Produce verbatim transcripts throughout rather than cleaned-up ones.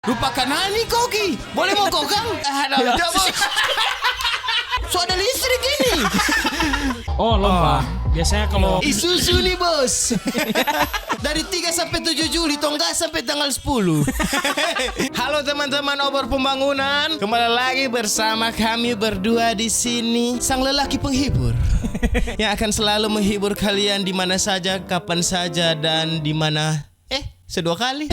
Rupa kanani koki? Boleh mo kokang? Aduh, coba. So ada listrik ini. Oh, lomba. Biasanya kalau Ih, susu nih, Bos. Dari tiga sampai tujuh Juli, tong gas sampai tanggal sepuluh. Halo teman-teman Obor Pembangunan, kembali lagi bersama kami berdua di sini, sang lelaki penghibur yang akan selalu menghibur kalian di mana saja, kapan saja, dan di mana. Eh, sedua kali.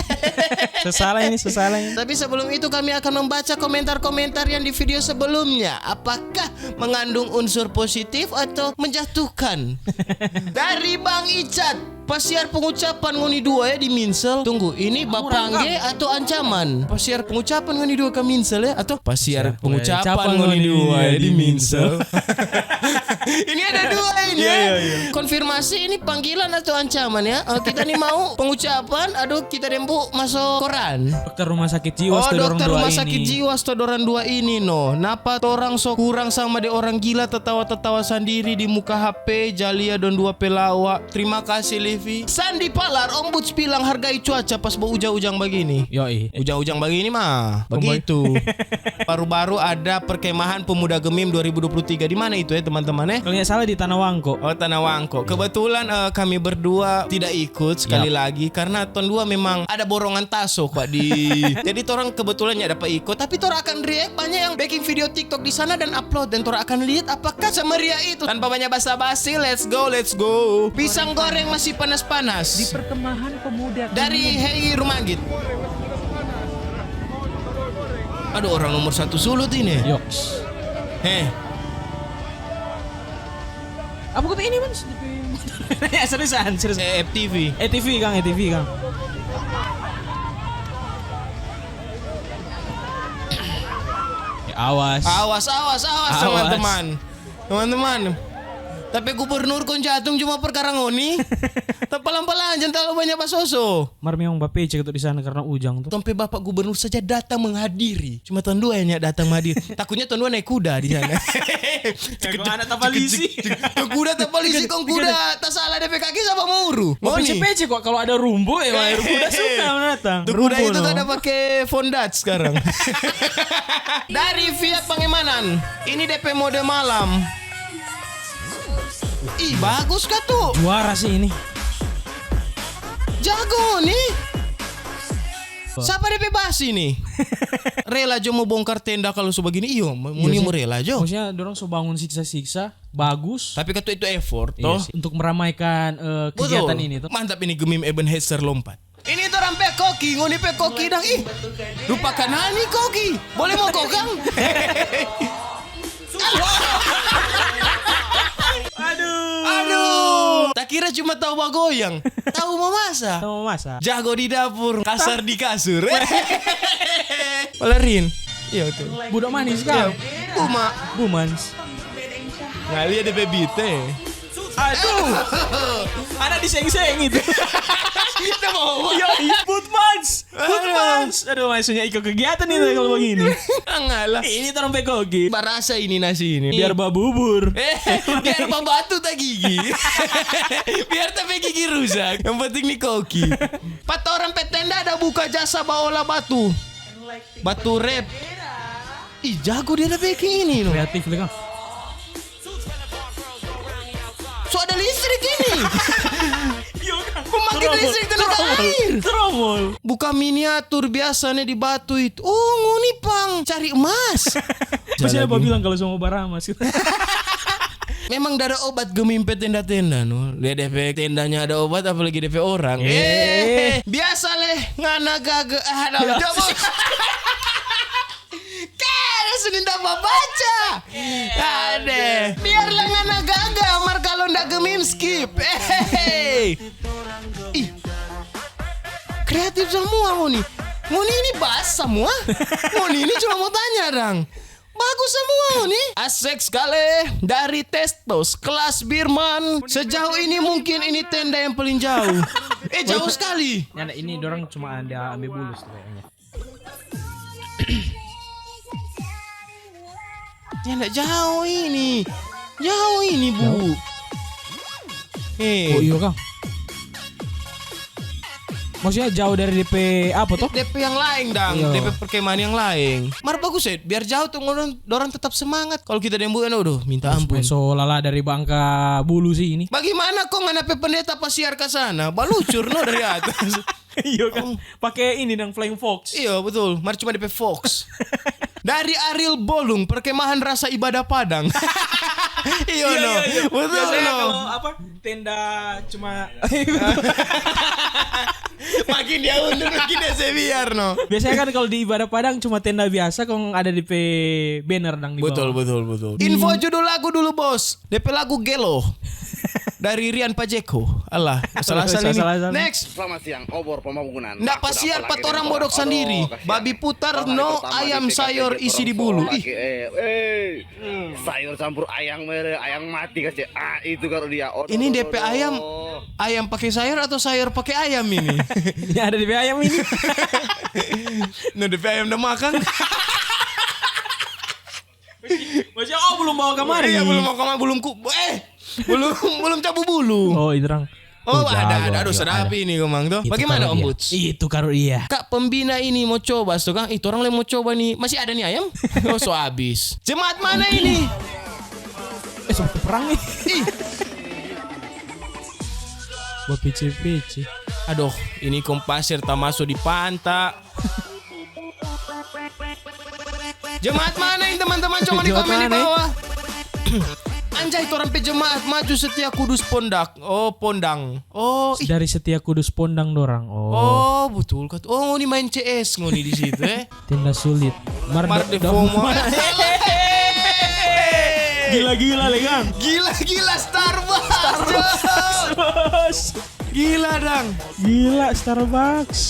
Sesala ini, sesala ini. Tapi sebelum itu kami akan membaca komentar-komentar yang di video sebelumnya. Apakah mengandung unsur positif atau menjatuhkan? Dari Bang Icat, pasiar pengucapan ngoni dua ya di minsel. Tunggu, ini bapangge atau ancaman? Pasiar pengucapan ngoni dua ka minsel ya, atau pasiar pengucapan ngoni dua ya di minsel? Ini ada dua ini ya. Konfirmasi ini panggilan atau ancaman ya? Eh, kita nih mau pengucapan, aduh kita dempu masuk koran. Dokter rumah sakit jiwa. Oh, dokter rumah sakit jiwa sto dorang dua ini no. Napa torang so kurang sama de orang gila tatawa-tatawa sandiri di muka H P, jalia dong dua pelawa. Terima kasih Livi. Sandi Palar, Ombuds bilang hargai cuaca pas bauja-ujang bagini. Yoi. Ujang-ujang bagini mah begitu. Baru-baru ada perkemahan Pemuda Gemim dua ribu dua puluh tiga. Di mana itu ya, teman-teman, eh? Kalau nggak salah di Tanah Wangko. Oh, Tanah Wangko. Kebetulan, eh, kami berdua tidak ikut sekali lagi karena tong dua memang ada borongan taso, Pak, di jadi torang kebetulan nggak dapat ikut, tapi torang akan react, banyak yang bikin video TikTok di sana dan upload, dan torang akan lihat apakah semeria itu. Tanpa banyak basa-basi, let's go, let's go. Pisang goreng masih panas-panas. Di perkemahan pemuda Dari Hei Rumanggit. Aduh, orang nomor satu Sulut ini. Yoks. Heh. Apa kata ini, Mans? Ya, seriusan, serius. Eh, F T V. E T V, Kang, E T V, Kang. Ya, awas. Awas, awas, awas, Awas. teman-teman. Teman-teman. Tapi gubernur kong jatung cuma perkara ngoni. Tapi palang-palang, jangan terlalu banyak basoso. Mar memang bapece katu di sana karena ujang tu. Sampe bapak gubernur saja datang menghadiri. Cuma tong dua yang datang menghadiri. Takutnya tong dua naik kuda di sana. Cek, cek, cek, cek. Tong kuda tapalisi, kong kuda tasala depe kaki sama mauru. Ngoni. Pece-pece kok kalau ada rumbu ya, kuda suka datang. Tu kuda itu kan ada pake fondats sekarang. Dari Fiat Pangemanan. Ini depe mode malam. Ih, bagus katu. Juara sih ini. Jago ni. Sapa depe bas ini? Rela jo mo bongkar tenda kalu so bagini? Iyo, mo, ngoni mo rela jo. Maksudnya dorang so bangun siksa-siksa, bagus. Tapi katu itu effort toh. Untuk meramaikan, eh, kegiatan ini toh. Mantap ini Gemim Ebenezer lompat. Ini torang pe koki, ngoni pe koki dang, ih. Rupa kanani koki? Boleh mo kokang? Aduh. Aduh. Takira cuma tau bagoyang. Tau mamasa. Tau mamasa. Jago di dapur, kasar di kasur. Palerin. Iyo tu. Budak manis kang. Buma. Bumans. Ngali ada bebite. Aduh. Ada di seng-seng itu. Kita mau. Yoi, Butmans. Butmans. Aduh, maksudnya ikut kegiatan itu kalau begini. Ngalah. Ini torang pe koki. Barasa ini nasi ini. Biar babubur. Eh, biar babatu ta gigi. Biar ta pe gigi rusak. Yang penting ni koki. Pa torang pe tenda ada buka jasa baolah batu. Batu rep. Ih, jago dia ada bikin ini no. Kreatif lagi. So ada listrik ini. Pembangkit listrik tenaga air. Buka miniatur biasa nih di batu itu. Oh, ngoni pang cari emas. Pasti ada bilang kalau semua baramas. Memang ada obat Gemim pe tenda-tenda no. Lia depe tendanya ada obat, apalagi depe orang. Eh, biasa leh ngana gaga. Aduh, coba. Kere sudah nda babaca. Ade. Biarlah ngana gaga, mar kalau nda Gemim skip. Hehehe. Ih. Kreatif semua ngoni. Ngoni ini bas semua. Ngoni ini cuma mau tanya dang. Bagus semua ngoni. Asik sekali dari Testos kelas Birman. Sejauh ini mungkin ini tenda yang paling jauh. Eh, jauh sekali. Ini dorang cuma ada ambil bulus tuh kayaknya. Ya ndak jauh ini. Jauh ini, Bu. Eh. Oh iyo kang. Maksudnya jauh dari D P apa toh? D P yang laeng, dang. Iya. D P perkemahan yang laeng. Mar bagus ya, biar jauh tuh orang, orang tetap semangat. Kalau kita deng Buyan, aduh, minta ampun. So lala dari Bangka Bulu sih ini. Bagaimana kong ngana pe pendeta pasiar ka sana? Balucur no dari atas. Iya kan? Pakai ini dang, flying fox. Iya, betul. Mar cuma D P fox. Dari Ariel Bolung, perkemahan rasa ibadah Padang. Iya, no. Iya, iya. Betul, no. Biasanya kalau apa, tenda cuma makin dia undur, makin dia sebiar, no. Biasanya kan kalau di ibadah Padang cuma tenda biasa, kong ada di pe banner dang di bawah. Betul, betul, betul. Info judul lagu dulu, Bos. D P lagu Gelo. Dari Rian Pajeko. Alah, salah, salah, salah ini. Next. Selamat siang, obor pembangunan. Nda pasiar pa torang bodok sandiri. Babi putar no ayam sayor isi di bulu. Ih. Eh, eh. Sayur campur ayam mere, ayam mati kasih. Ah, itu kalau dia. Ini D P ayam, ayam pakai sayur atau sayur pakai ayam ini? Ini ada D P ayam ini. No, D P ayam udah makan. Masih, oh, belum bawa kamari. Iya, belum bawa kamari, belum ku, eh, belum, belum cabu bulu. Oh, itu orang. Oh, ada, ada. Aduh, sedap ini, Komang, tuh. Bagaimana, Om Buts? Itu karu iya. Kak pembina ini mau coba, tuh, Kang. Itu orang lagi mau coba nih. Masih ada nih ayam? Oh, so habis. Jemaat mana ini? Eh, so perang nih. Ih. Bapece-pece. Aduh, ini kong pasir tamaso di panta. Jemaat mana ini, teman-teman? Coba di komen di bawah. Anjay, torang pe jemaat maju setia Kudus Pondak. Oh, Pondang. Oh, ih. Dari setia Kudus Pondang dorang. Oh. Oh, betul kat. Oh, ngoni main C S ngoni di situ, eh. Tenda sulit. Mar de Foma. Gila-gila, legang. Gila-gila Starbucks, Starbucks. Gila, dang. Gila, Starbucks.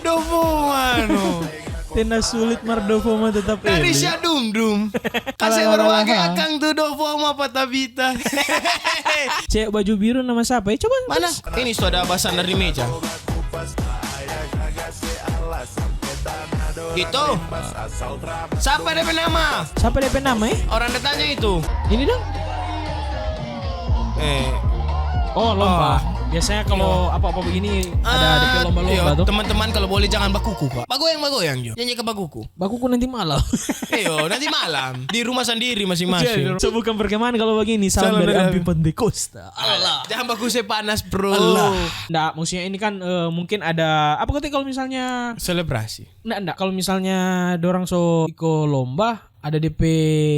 Dofoma, no. Tenda sulit mar Dofoma tetap. Dari sia dum dum. Kasih berbagai akang tu Dofoma pa Tabita. Cek baju biru nama siapa ya? Coba. Mana? Ini sudah basandar di meja. Itu. Siapa dia pe nama? Siapa dia pe nama, eh? Orang dia tanya itu. Ini dong. Eh. Oh, lomba. Biasanya kalau apa-apa begini ada, ada lomba-lomba tuh. Teman-teman kalau boleh jangan bakuku, Pak. Bagoyang-bagoyang jo. Nyanyi ke bakuku. Bakuku nanti malam. Iyo, nanti malam di rumah sendiri masing-masing. So bukan perkemahan kalau begini. Salam dari Ampi Pantai Kosta. Allah. Jangan baku saya panas, bro. Allah. Nggak, maksudnya ini kan eh, mungkin ada apa katanya kalau misalnya selebrasi. Nggak, nggak. Kalau misalnya dorang so iko lomba, ada D P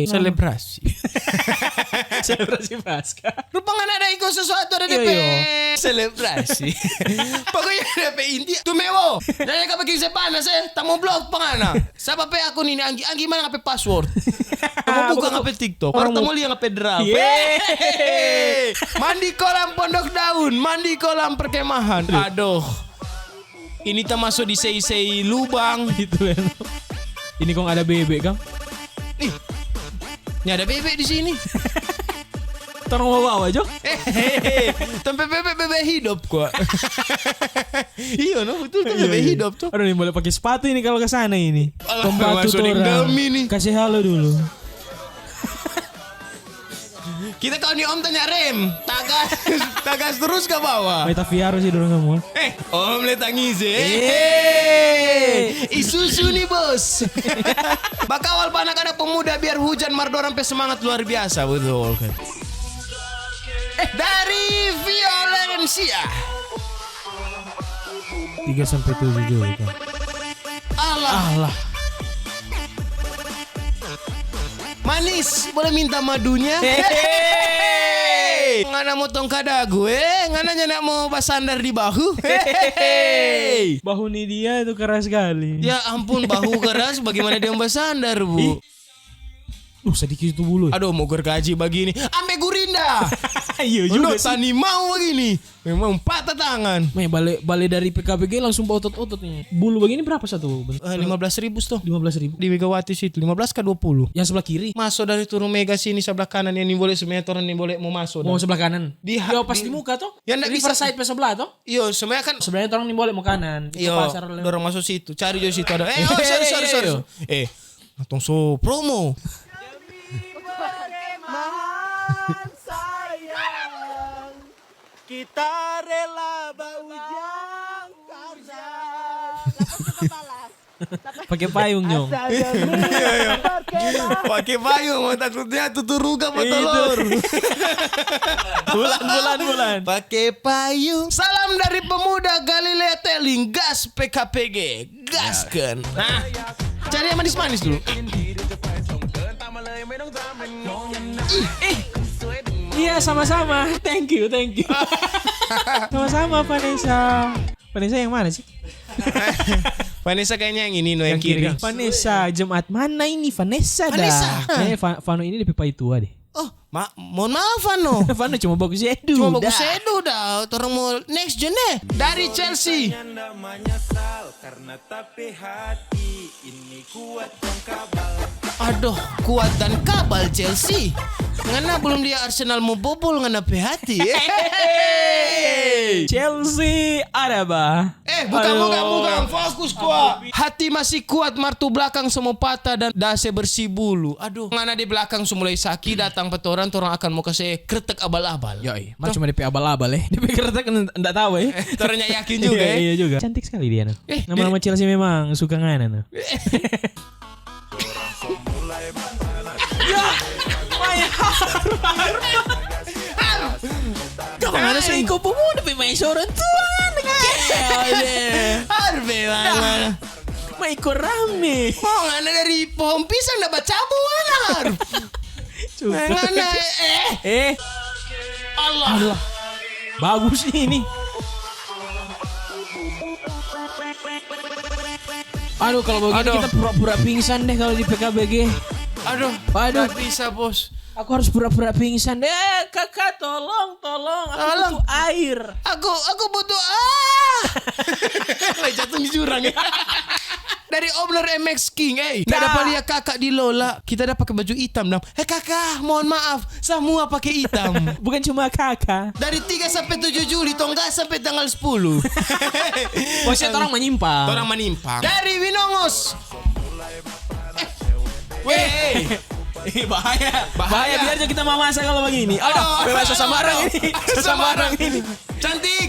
selebrasi. Selebrasi Paskah. Rupa ngana ada iko sesuatu, ada D P selebrasi. Pokoknya ada D P inti. Tumewo. Nanya ka bikin saya panas, eh. Tamo blok pa ngana. Sapa pe akun ini, Anggi? Anggi, mana ngape password? Tamo buka ngape TikTok? Orang tamo lia ngape drama? Mandi kolam Pondok Daun, mandi kolam perkemahan. Aduh. Ini ta maso di sei-sei lubang. Itu kan. Ini kong ada bebek, kang. Ih, ini ada bebek di sini. Torang mau bawa jo. Tempe bebek, bebek hidup kok. Iyo no, betul tuh, bebek hidup tuh. Aduh, ini boleh pakai sepatu ini kalau ke sana ini. Pembatu masuk deng torang. Demi nih. Kasih halo dulu. Kita kau ni om tanya rem, tagas, tagas terus ke bawah. Mai tafiaro sih dorang semua. Eh, om le tangis eh. Eh. Isusu nih bos. Bakawal pa anak-anak pemuda biar hujan mar dorang pe semangat luar biasa, betul kan? Eh, dari Violencia. Tiga sampai tujuh juga kan. Allah. Allah. Manis, boleh minta madunya? Hehehe. Ngana mo tongka dagu, eh? Ngana nyanda mo basandar di bahu? Hehehe. Bahu ni dia itu keras sekali. Ya ampun, bahu keras, bagaimana dia basandar, Bu? Ih. Duh, sedikit itu bulu. Aduh, mo gergaji bagini. Ambe gurinda. Iya juga sih. Tani mau bagini. Memang patah tangan. Mai bale, bale dari P K B G langsung baotot-otot nih. Bulu bagini berapa satu? Eh, lima belas ribu toh. Lima belas ribu. Di Megawati situ, lima belas ka dua puluh. Yang sebelah kiri. Maso dari turun Mega sini sebelah kanan yang ni boleh semeter ni boleh mau maso. Mau sebelah kanan. Di ha-, yo, pas di, di muka toh. Yang ndak bisa. Riverside pe sebelah toh. Iyo, sebenarnya kan. Sebenarnya orang ni boleh mau kanan. Iyo, pasar dorong masuk situ. Cari jo situ ada. Eh, oh, sorry, sorry, sorry. Eh, atong so promo. Kita rela baujang. kepala. Pakai payung, Nyong. Astaga, pakai lah. Pakai payung, takutnya tutu ruga apa. Itu. Telur. Bulan, bulan, bulan. Pakai payung. Salam dari pemuda Galilea Teling, gas P K P G. Gaskan. Nah, cari yang manis-manis dulu. Ih, iya, sama-sama. Thank you, thank you. Sama-sama, Vanessa. Vanessa yang mana sih? Vanessa kayaknya yang ini, no, yang kiri. Vanessa, jemaat mana ini? Vanessa dah. Vanessa. Kayaknya Va-, Vano ini lebih pai tua deh. Oh, ma-, mohon maaf, Vano. Vano cuma bagus sedu. Cuma bagus sedu dah. Torang mo next je ne. Dari Chelsea. Aduh, kuat dan kabal Chelsea. Ngana belum lia Arsenal mo bobol ngana pe hati. Chelsea ada ba. Eh, bukan, bukan, bukan. Fokus kwa. Hati masih kuat, mar tu blakang so mo patah dan da se bersi bulu. Aduh, ngana di blakang so mulai saki, datang pa torang, torang akan mo kase kretek abal-abal. Yoi, mar cuma depe abal-abal, eh. Depe kretek n-, nda tau, eh. Torang nya yakin juga, eh. Iya juga. Cantik sekali dia, no. Nama-nama Chelsea memang suka ngana, no. Ya, my heart. Kau mana sih? Kau pemuda pe main seorang tua. Harbe mana? Mai ko rame. Oh, ngana dari pohon pisang da bacabu, ngana. Ngana, eh. Eh. Allah. Bagus ini. Aduh, kalau begini kita pura-pura pingsan deh kalau di P K B G. Aduh, aduh. Nggak bisa, Bos. Aku harus pura-pura pingsan. Eh, kakak, tolong, tolong. Aku butuh air. Aku, aku butuh, ah! Jatuh di jurang. Dari owner M X King, eh. Kita dapa lia kakak di Lola. Kita dapa pake baju hitam dong. Eh, kakak, mohon maaf. Samua pake hitam. Bukan cuma kakak. Dari tiga sampe tujuh Juli, tong gas sampe tanggal sepuluh. Maksudnya torang manyimpang. Torang manyimpang. Dari Winongos. Weh. Bahaya. Bahaya. Biar aja kita mamasa kalau begini. Aduh, aduh, bebas aduh, sasambarang ini. Sasambarang ini. Cantik.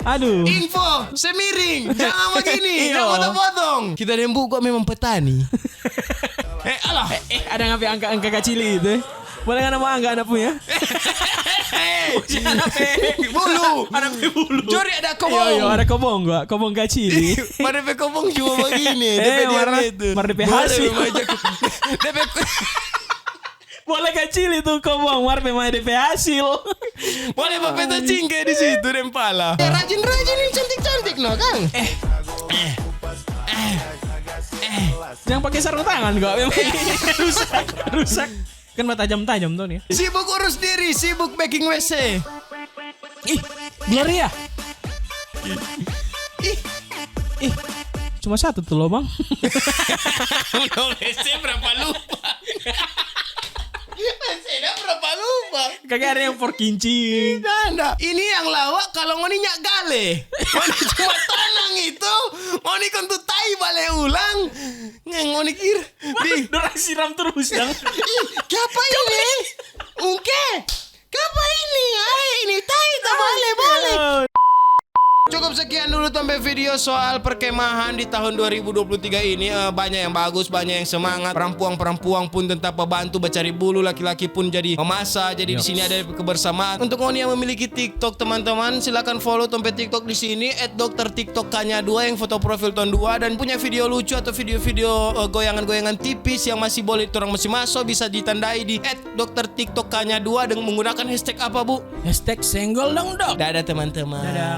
Aduh. Info, semiring. Jangan begini. Jangan potong-potong. Kita deng buku memang petani. Eh, alah. Eh, ada ngape angka-angka kacili itu, eh? Boleh ngana mo angka anak punya? Hei. Bulu. Anak pe bulu. Jori ada kobong. Iyo, iyo, ada kobong gua. Kobong kacili. Mar depe kobong cuma bagini. Eh, mar depe hasil. Depe boleh kacili tu kobong, mar pe mai depe hasil. Boleh bapeta cingke di situ deng pala. Ya, rajin-rajin yang cantik-cantik, no, Kang? Eh. Eh. Eh. Eh. Jangan pakai sarung tangan kok. Rusak, rusak. Kan batajam-tajam tuh nih. Sibuk urus diri, sibuk beking W C. Ih, Gloria. Ih, ih, cuma satu tuh lobang. Udah W C berapa lubang? W C-nya berapa lubang? Kagak ada yang for kincing. Nggak ada. Ini yang lawak kalau ngoni nyak gale. Ngoni cuma tanang itu, ngoni kontu tai bale ulang. Nge-, ngoni kira. Di dorang siram terus, dang. Ih, kiapa ini? Ungke. Kiapa ini? Ai, ini tai tak boleh, boleh. Cukup sekian dulu tong pe video soal perkemahan di tahun dua ribu dua puluh tiga ini. Eh, banyak yang bagus, banyak yang semangat. Perempuang-perempuang pun tetap bantu bacari bulu, laki-laki pun jadi mamasa. Jadi di sini ada kebersamaan. Untuk ngoni yang memiliki TikTok, teman-teman, silakan follow tong pe TikTok di sini, at dokter TikTok K-nya dua, yang foto profil tong dua, dan punya video lucu atau video-video, eh, goyangan-goyangan tipis yang masih boleh torang masih maso, bisa ditandai di at dokter TikTok K-nya dua dengan menggunakan hashtag apa, Bu? Hashtag senggol dong, Dok. Dadah, teman-teman. Dadah.